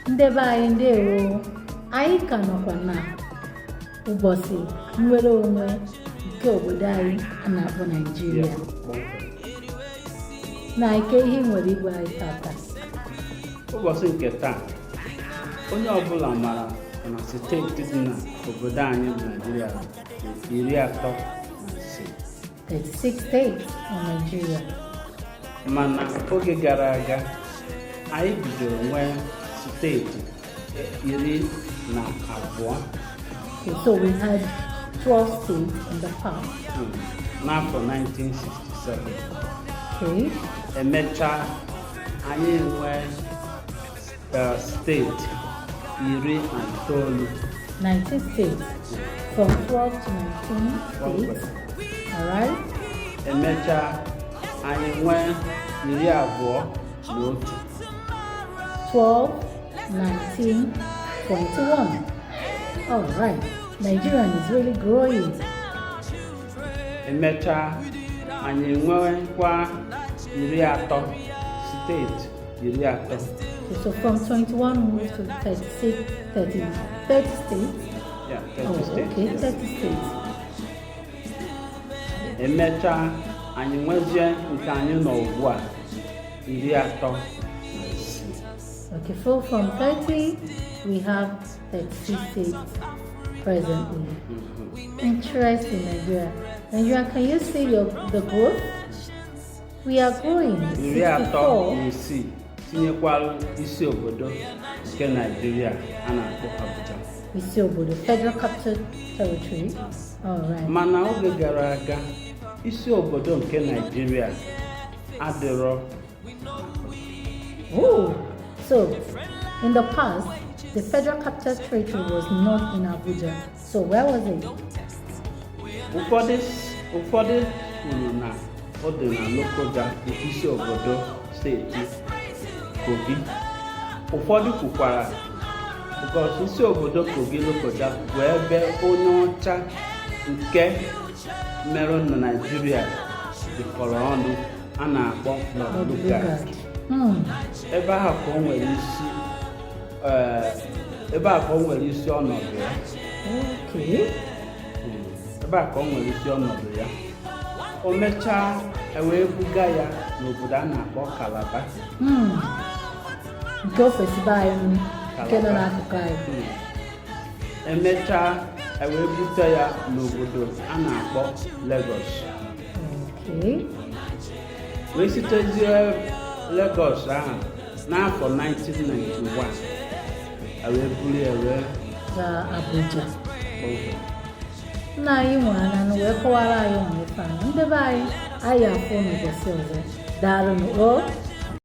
Ndị be anyị, ndewo. Anyị ka nọkwa na ụbọchị nnwere onwe nke obodo anyị a na-akpọ Naijiria. Kpọmkwem. Na ike ihe ị nwere igwe anyị tata? Ụbọchị nke taa, onye ọbụla mara na steeti dị na obodo anyị bụ Naijiria dị 36. 36 states na Nigeria. Mana oge gara aga, anyị bidoro nwee steeti 12. Okay, so we had 12 states in the past. N'afọ 1967. Emechaa, anyị nwee steeti 19. 19 states. From 12 to 19 states. All right. Emechaa, anyị nwee 21. 12, 19, 21. All right. Nigerian is really growing. Emechaa, anyị nwekwa 30, steeti 30. Okay, so from 21 we moved to 36, 30, 30 states. Yeah, 30 Oh, states. okay, 30 states. Emechaa, anyị nwezie nke anyị nọ ugbu a, 36. Okay, so from 30, we have 36 states presently. Interesting, Nigeria. Nigeria, can you see the growth? We are growing. Iri atọ 64. na isii tinyekwalụ isi obodo nke Naijiria a na-akpọ Abuja. Isi obodo, Federal Capital Territory. All right. Mana oge gara aga, isi obodo nke Naijiria adịrọ. Oh, so in the past, the Federal Capital Territory was not in Abuja. So where was it? Ụfọdụ kwuru na ọ dị na Lokoja bụ isi obodo steeti Kogi. Ụfọdụ kwukwara because isi obodo Kogi, Lokoja, bụ ebe onye ọcha nke merụ na Naijiria dịkọrọ ọnụ a na-akpọ Lord Lord Lugard. Lugard. Ebe ahụ ka o nwere isi ebe a ka o nwere isi ọnọdụ ya. Ebe a ka o nwere isi ọnọdụ ya. O mechaa, e wee buga ya n'obodo a na-akpọ Calabar. Nke ofesi be anyị, nke nọ n'akụkụ anyị. Emechaa, e wee bute ya n'obodo a na-akpọ Lagos. Wee sitezie Lagos ahụ, n'afọ 1991, e wee buru ya wee Gaa Abuja. Kpọmkwem. Nna anyị nwere ananụ wee kọwara anyị ụmụ ife ahụ. Ndị be anyị, anyị afụ n'ụbọchị ọzọ. Daalụnụ o.